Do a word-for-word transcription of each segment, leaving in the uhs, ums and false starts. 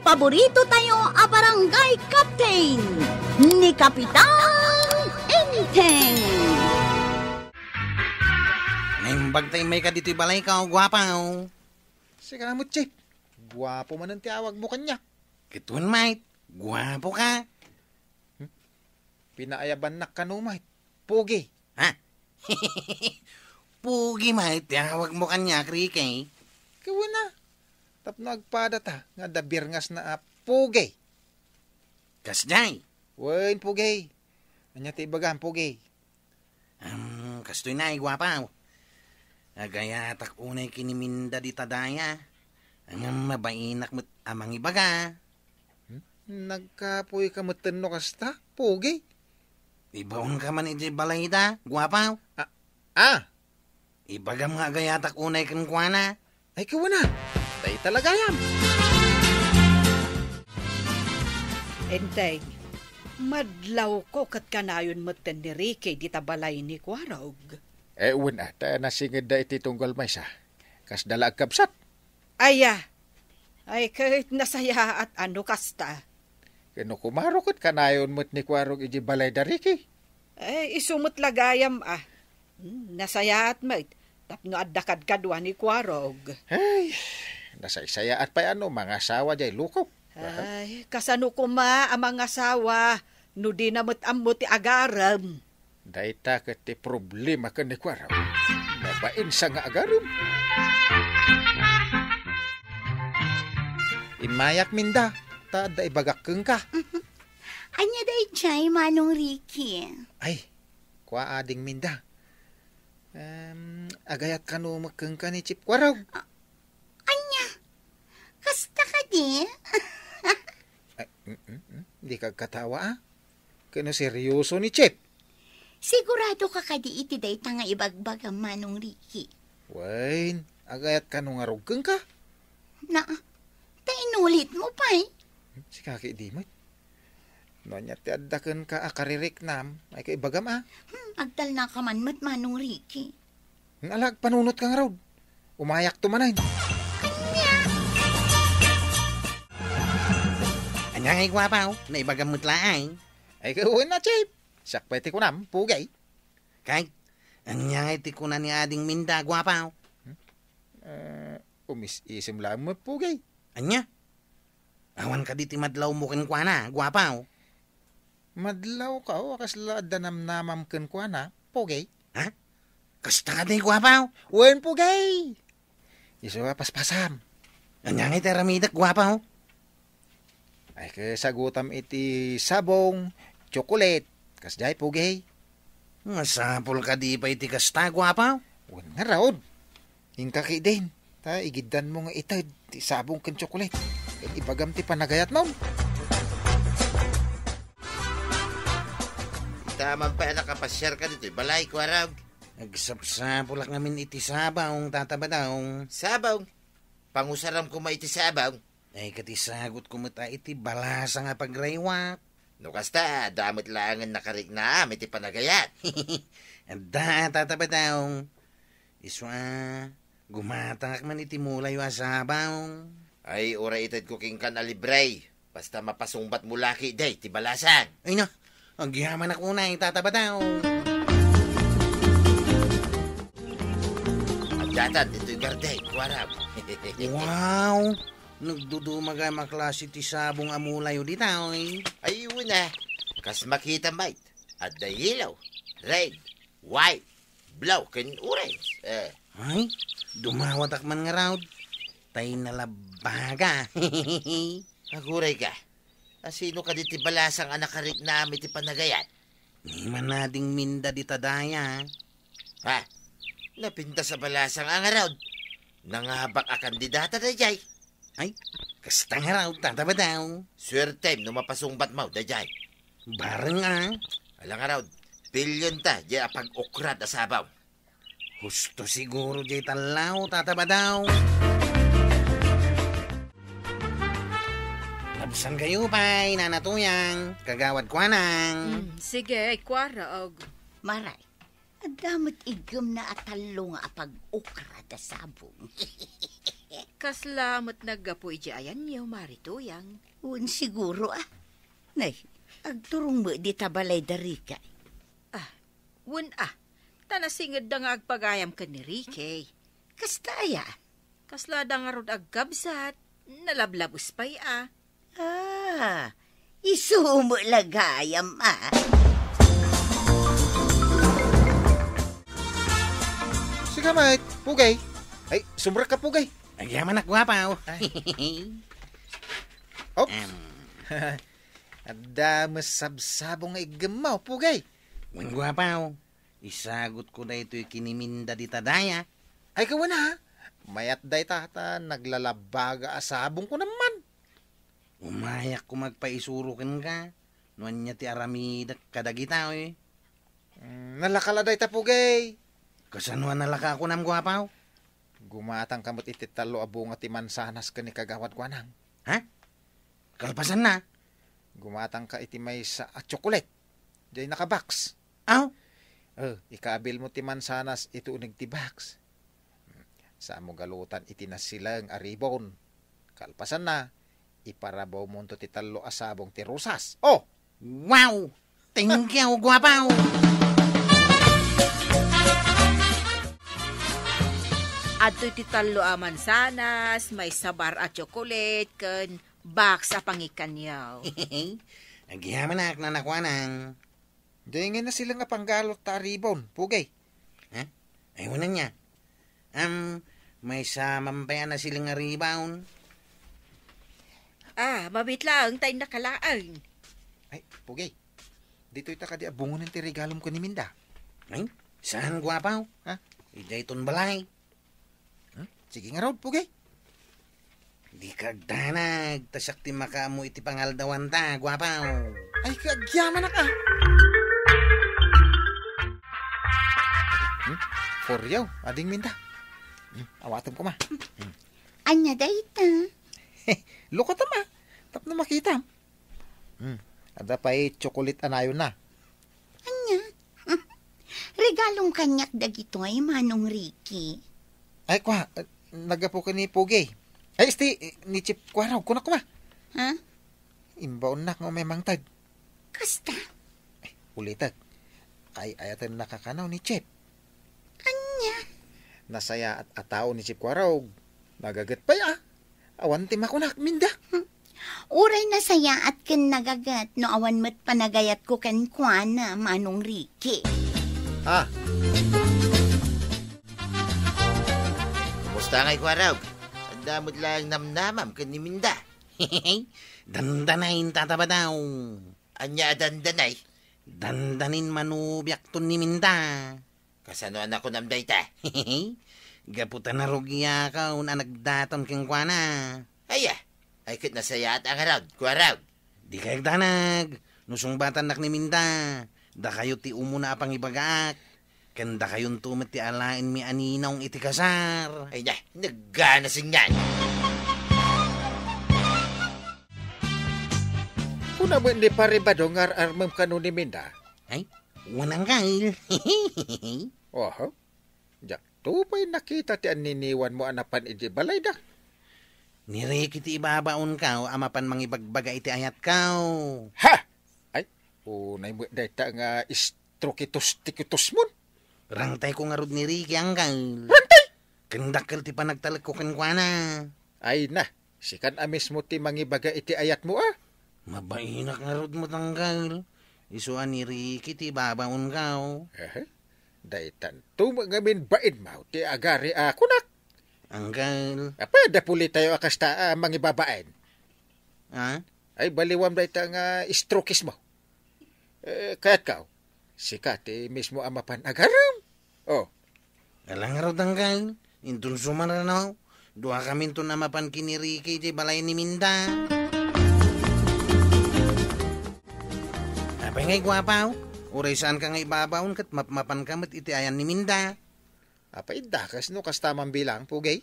Paborito tayo a barangay captain, ni Kapitan Enteng. Naimbag tayo may ka ditoy balay ko, guapaw. Sika met, Chief. Guapo manen ti awag mo kaniak. Kituen, mate. Guapo ka. Hmm? Pinaayabannak kano, mate. Pugi. Ha? Pugi, mate, ti awag mo kaniak, Ricky. Kawen a. Tapno agpada ta, nga adda birngasna a pugi. Kasdiay? Wen, pugi. Ania ti ibagam, pugi? Am, kastoy na, guapaw. Agayatak unay ken ni Minda dita daya. Ngem mabainak met a mangibaga. Hmm? Nagkapoy ka metten no kasta, pugi? Ibaon ka man iti balayda, guapaw. Ah, ah! Ibagam nga agayatak unay kenkuana. Ay, kawen a. Dayta la gayam. Enteng, madlawko ket kanayon metten ni Ricky dita balay ni Kuarog. Eh, wen a, ta nasingedda iti tunggal maysa. Kasda la agkabsat. Aya. Ay, ket nasayaat a no kasta. Ken no kumaro ket kanayon met ni Kuarog iti balayda, Ricky. Eh, isu met la gayam a. Hmm, nasayaat met tapno adda kadkadua ni Kuarog. Ay, nasaysayaat pay a no mangasawa diay lukop. Ay, kasano koma a mangasawa no dina met ammo ti agarem? Dayta ket ti problema ken ni Kuarog. Mabainsa nga agarem. Immayak, Minda, ta adda ibagak kenka. Ania daydiay, Manong Ricky? Ay, kua, Ading Minda. Em, agayat kano met kenka ni Chief Kuarog? A-, ania? Kasta kadi? Ay, mm, mm, mm. Dika agkatawa, a? Ken no seryoso ni Chief. Sigurado ka kadi iti dayta nga ibagbagam, Manong Ricky? Wen, agayat kano ngarud kenka? Na, ta inulit mo pay. Sika ket di met. No ania ti adda kenka a kaririknam, ay ka ibagam a. Hmm, agtalna ka man met, Manong Ricky. Ala, agpanunot ka ngarud. Umayakto manen. Ania? Ania ngay, guapaw? Naibagam met laeng. Ay, kawen a, Chief. Siak pay ti kunam, pugi. Kay, ania ngay ti kuna ni Ading Minda, guapaw? Hmm? Eh, umis-isem laeng met, pugi. Ania? Awan kadi ti madlawmo kenkuana, guapaw? Madlawko a kasla adda namnamam kenkuana, pugi. Ha? Kasta kadi, guapaw? Wen, pugi! Isu a paspasam. Ania ngay ti aramidek, guapaw? Ay, ket sagutam iti sabong, tsokolet, kasdiay, pugi. Masapul kadi pay ti kasta, guapaw? Wen ngarud. Inka ketdin, ta igiddanmo nga ited ti sabong ken tsokolet. Ket ibagam ti panagayatmon. Ita man pay a nakapasiarka ditoy balay, Kuarog. Agsapsapulak ngamin iti sabong, Tata Badong. Sabong? Pangusaram koma iti sabong? Ay, ket isagutko met a iti balasang a pagraywak. No kasta, adda met laengen nakariknaam iti panagayat. Adda, Tata Badong. Isu a, gumatangak man iti mulayo a sabong. Ay, uray itedko kenkan a libre. Basta mapasungbatmo la ketdi ti balasang. Ay na, agyamanak unay, Tata Badong. Addatan ditoy garden, Kuarog. Wow! Nagduduma gayam a klase ti sabong a mulayo ditoy. Ay, wen a. Kas makitam met, adda yellow, red, white, blue, ken orange. Eh. Ay, dumawatak man ngarud. Tay nalabaga. Aguray ka. Asino kadi ti balasang a nakariknaam iti panagayat? Ni Manading Minda dita daya. Ha? Napintas a balasang a ngarud. Nangabak a kandidata daydiay. Ay, kasta ngarud, Tata Badong. Suertem no mapasungbatmo daydiay. Bareng a. Ala ngarud, pilionta diay a pag-ukrad a sabong. Husto siguro diay tallaw, Tata Badong. Labsan kayo pay, Nana Tuyang, Kagawad Kuanang. Hmm, sige, Kuarog. Maray, adda met iggemna a tallo nga apag-ukrad a sabong. Kasla met naggapu iti ayanyo, Mari Tuyang. Wen siguro, a. Nay, agturong met dita balay da Riki. A, wen a. Ta nasingedda nga agpagayam ken ni Riki. Kasta aya? Kasla da ngarud agkabsat, nalablabes pay a. A, isu met la gayam a. Sika met, Pugay. Ay, sumrekka, Pugay. Agyamanak, guapaw. Ay. Oops. Em. Adda met sabsabong nga iggemmaw, Pugay. Wen, guapaw. Isagutko daytoy ken ni Minda dita daya. Ay, kawana, ha? Mayat dayta, ta naglalabbaga a sabong ko naman. Umayak ko magpaisuro kenka, no ania ti aramidek kadagita, oy. Mm, nalaka la dayta, Pugay. Kasano a nalaka kunam, guapaw? Gumatangka met iti tallo a bunga ti mansanas ken ni Kagawad Kuanang. Ha? Kalpasanna? Gumatangka iti maysa a tsokolet. Diay nakabox. Aw? Eh, ikaabilmo ti mansanas iti uneg ti box. Saanmo galutan iti nasileng a ribbon. Kalpasanna, iparabawmonto ti tallo a sabong ti rosas. Oh! Wow! Thank you, guapaw! Adtoy ti tallo a mansanas, maysa bar a tsokolet, ken box a pangikanyo. Agyamanak, Nana Kuanang. Diay ngay nasileng a panggalut ta ribbon, Pugay. Ha? Ay, wen ania. Am, maysa man pay a nasileng a ribbon. A, mabiit laeng ta innaka laeng. Ay, Pugay. Ditoy ta kadi a bungonen ti regalom ken ni Minda. Ay, saan, guapaw? Ha? Idiay ton balay. Hmm? Sige ngarud, Pugay. Dika agdanag, ta siak ti makaammo iti pangaldawan ta, guapaw. Ay, kagyamanak a. Hmm? Puriaw, ading Minda. Hmm, awatem koma. Hmm. Ania dayta? Lukatam a, tapno makitam. Hmm, adda pay tsokolet a nayonna. Ania? Regalom kaniak dagitoy, Manong Ricky. Ay, kua, eh, naggapu ken ni Pugay. Ay, isti, eh, ni Chief Kuaraw, kunak koma. Ha? Imbaonnak nga umay mangted. Kasta? Ay, ulitek. Ay, ayatennaka kano ni Chief. Ania? Nasayaat a tao ni Chief Kuaraw. Nagaget pay a. Awan ti makunak, Minda. Hmm. Uray nasayaat ken nagaget no awan met panagayatko kenkuana, Manong Ricky. Ah. Kumusta ngay, Kuaraw? Adda met laeng namnamam ken ni Minda. Dandanayen, Tata Badaw. Ania a dandanay? Dandanin manubiakton ni Minda. Kasano a nakunam dayta? Gapu ta narugiakon a nagdaton kenkuana. Aya, ay ket nasayaat a ngarud, Kuaraw. Dika agdanag, no sungbatannak ni Minda, dakayo ti umuna a pangibagaak, ken dakayonto met ti alaenmi a ninong iti kasar. Ay na, nagana singan. Kuna met ni Pare Bado nga ar-armem kano ni Minda? Ay, wen, Angkel. Oho. Diakto pay nakita ti anniniwanmo a napan idiay balayda. Ni Ricky ti ibabaonko a mapan mangibagbaga iti ayatko. Ha! Ay, unay met dayta nga istrokitos-tikitosmon. Rangtayko ngarud ni Ricky, Angkel. Rangtay! Ken dakkel ti panagtalekko kenkuana. Ay na, sikan a mismo ti mangibaga iti ayatmo a. Mabainak ngarud met, Angkel. Isu a ni Ricky ti ibabaonko. Ehe. Daytanto met ngamin bainmo ti agari a kunak. Angkel. Apay, adda pulitayo a kasta a mangibabain. Ha? Ay, baliwam dayta nga istrokismo. Eh, kayatko, sika ti mismo a mapan agarem. Oh. Ala ngarud, Angkel. Inton sumarano, duakaminton a mapan ken ni Ricky iti balay ni Minda. Apay ngay, guapaw? Uray saanka nga ibabaon ket mapmapanka met iti ayan ni Minda. Apay, dakes no kasta man bilang, Pugay?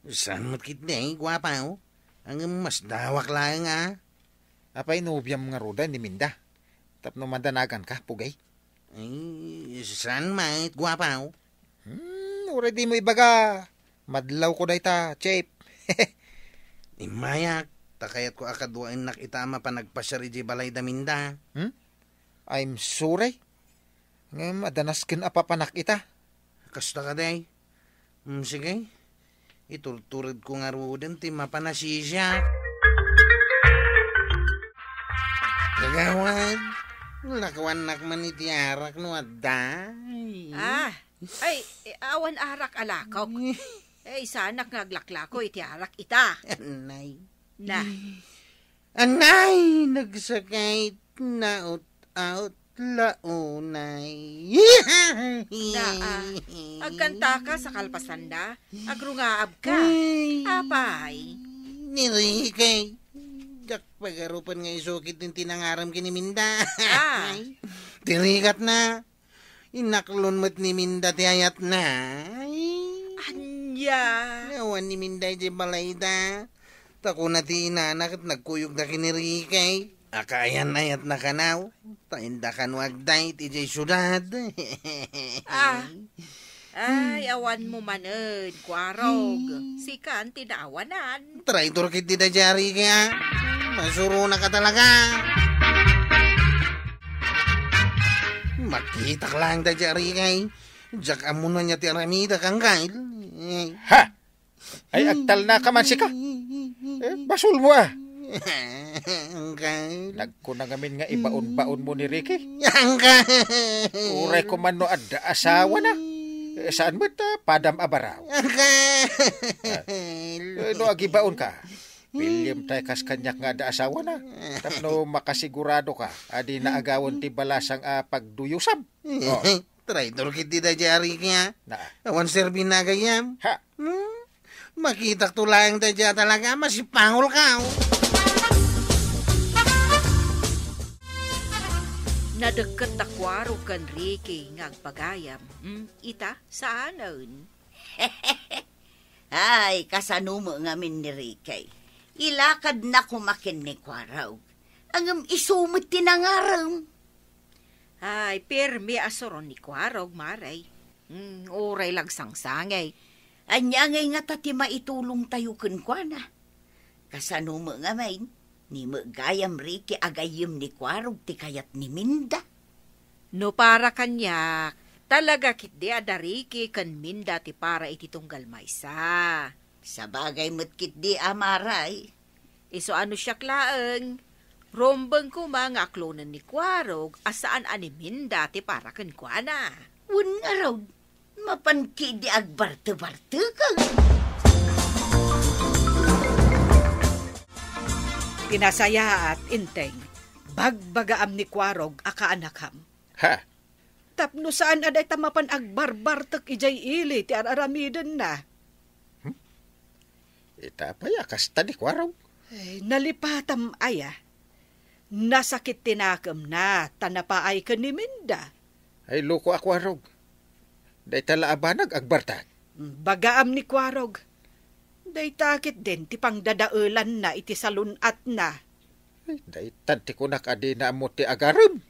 Saan met ketdi, guapaw? Ngem masdawak laeng a. Apay, nobiam ngaruden ni Minda? Tapno madanaganka, Pugay? Ay, saan met, guapaw? Hmm, uray dimo ibaga. Madlawko dayta, Chief. Immayak, ta kayatko a kaduaennak ita a mapan agpasiar idiay balay da Minda. Hmm? I'm sorry. Ngem adda nasken a papanak ita. Kasta kadi? Hmm, sige. Iturturedko ngaruden ti mapan a sisiak. Kagawad, lakuannak man iti arak no adda. Ah, ay, eh, awan arak a lakok. Eh, isanak nga aglaklako iti arak ita. Anay. Na. Anay, nagsakit, naut-aut, launay. Naa, agkantaka sa kalpasanda, agrungaabka. Ay. Apay? Ni Ricky, diak pagarupan nga isukit ti tinangaram ken ni Minda. Ah. Ay. Ti rigatna, inaklon met ni Minda ti ayatna. Ay. Ania? Awan ni Minda idiay balayda. Ta kuna ti inana ket nagkuyogda ken ni Ricky. Akaayan-ayatna kano. Ta inda kano agdayt idiay siudad. Ah. Ay, awanmo manen, Kuarog. Sikan ti naawanan. Traitor ketdi daydiay a Ricky, a. Masuronaka talaga. Makitak laeng daydiay a Ricky. Diak ammo no ania ti aramidek, Angkel. Eh. Ha! Ay, agtalnaka man sika. Eh, basolmo, a. Angkel. Nagkuna ngamin nga ibaon-baonmo ni Ricky. Angkel. Uray ko man no adda asawana. Eh, saan met, a, padam a baraw? Angkel. Eh, no agibaonka, piliem tay kas kaniak nga adda asawana. Tapno makasiguradoka a dina agawen ti balasang a pagduyosam. Oh. Traitor ketdi daydiay a Ricky, a. Naa. Awan serbina a gayyem. Ha? Hmm? Makitakto laeng daydiay a talaga, masipangolka, oh. Nadekket da Kuarog ken Ricky nga agpagayam. Hmm, ita, saanen. Ay, kasano met ngamin ni Ricky? Ilakadna koma ken ni Kuarog. Ngem isu met ti nangaram. Ay, pirmi a suron ni Kuarog, Mare. Hmm, uray la agsangsangay. Ania ngay ngata ti maitulongtayo kenkuana? Kasano met ngamin, ni met gayam Ricky a gayyem ni Kuarog ti kayat ni Minda? No para kaniak, talaga ketdi a da Ricky ken Minda ti para iti tunggal maysa. Sabagay met ketdi a, Mare. Isu a no siak laeng, rumbeng koma nga aklonen ni Kuarog a saan a ni Minda ti para kenkuana. Wen ngarud, mapan ketdi agbartebartekek. Ti nasayaat, Enteng, bagbagaam ni Kuarog a kaanakam. Ha? Tapno saan a dayta mapan agbarbartek idiay ili ti ar-aramidenna. Hmm? Ita pay a kasta ni Kuarog? Ay, nalipatam aya. Nasakit ti nakemna, ta napaay ken ni Minda. Ay, loko a Kuarog. Dayta la a banag agbartek. Bagaam ni Kuarog. Dayta ketdin ti pangdadaelanna iti salun-atna. Ay, daytan ti kunak a dina ammo ti agarem.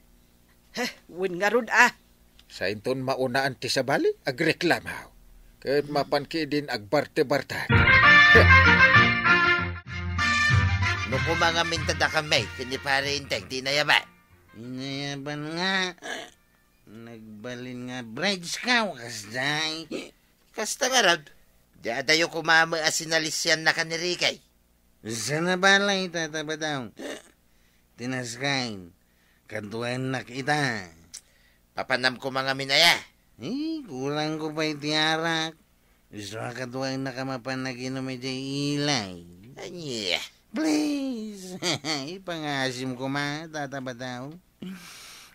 Heh, wen ngarud a. Sainton maunaan ti sabali, agreklamaw. Ket mapan ketdin agbartebartek. No koma ngamin ta dakami ken ni Pare Enteng ti inayaban. Inayaban nga. Nagbalin nga bridge ka, kasdiay. Kasta ngarud, di adayo koma met a sinalisiannakan ni Ricky. Saan a balay, Tata Badong? Ti nasayaat, kaduaennak ita. Papanam koma ngamin aya? Eh, kurangko pay ti arak. Isu a kaduaennak a mapan aginom idiay ili. Ania? Please, ipangaasim koma, Tata Badong.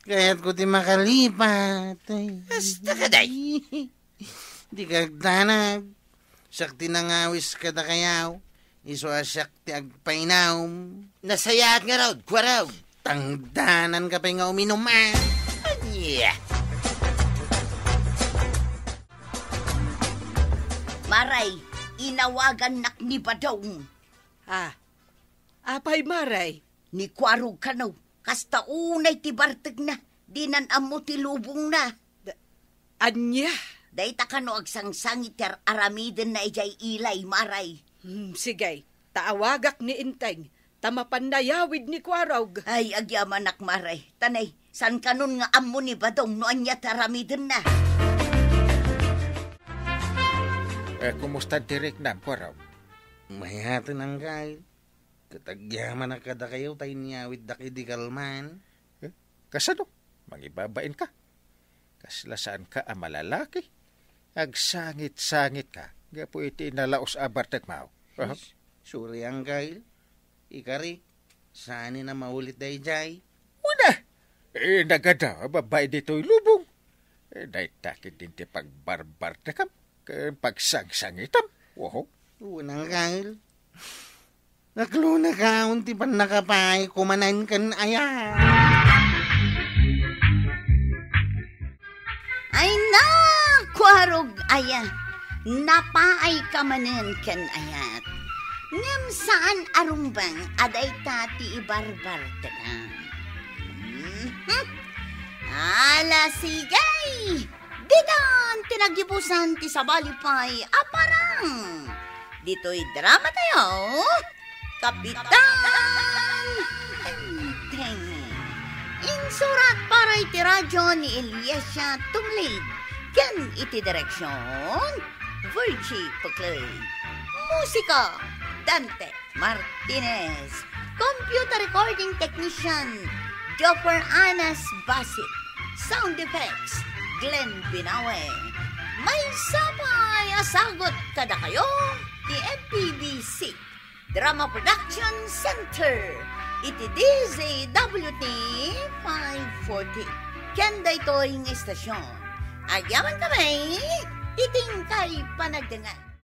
Kayatko ti makalipat. Kasta kadi? Di kagdanag. Siak ti nangawis kadakayo. Isu a siak ti agpainum. Nasayaat ngarud, Kuarog. Tangdananka pay nga uminum, a. Ania? Maray, inawagannak ni Badong. Ah, apay, Maray? Ni Kuarog kano, kasta unay ti bartekna, dinan ammo ti lubongna. Da-, ania? Dayta kano agsangsangit ti ar-aramidenna idiay ili, Maray. Hmm, sige, ta awagak ni Enteng, ta mapan nayawid ni Kuarog. Ay, agyamanak, Mare. Tanay, saan kanon nga ammo ni Badong no ania ti aramidenna? Eh, kumusta ti riknam, Kuarog? Mayaten, Angkal. Ket agyamanak kadakayo ta inyawiddak idi kalman. Eh, kasano? Mangibabain ka? Kasla saan ka a malalaki? Agsangit-sangit ka gapu iti nalaos a bartekmo. Aha. Sorry, Angkal. Ikarik, saan a maulit daydiay? Una! Eh, nagada a babai ditoy lubong. Eh, dayta ketdin ti pagbarbartekam ken pagsangsangitam. Oho. Una, Angkal. Naklonakaon ti pannakapaay kumanan ken ayat. Ay, na, Kuarog, aya, napaay ka manen ken ayat. Ngem saan a rumbeng a dayta ti ibarbartekam. Mhm. Ala, sige! Ditan ti nagibusan ti sabali pay a parang. Ditoy drama tayo, Kapitan Enteng. Insurat para iti radyo ni Eliasia Tumlid, ken iti direksyon, Virgie Puclay. Musika, Dante Martinez. Computer recording technician, Joffer Anas Basit. Sound effects, Glenn Binawe. Maysa pay a sagut kadakayo ti F P B C Drama Production Center iti D Z W T five forty. Ken daytoy nga istasyon, agyaman kami iti inkay panagdengngeg.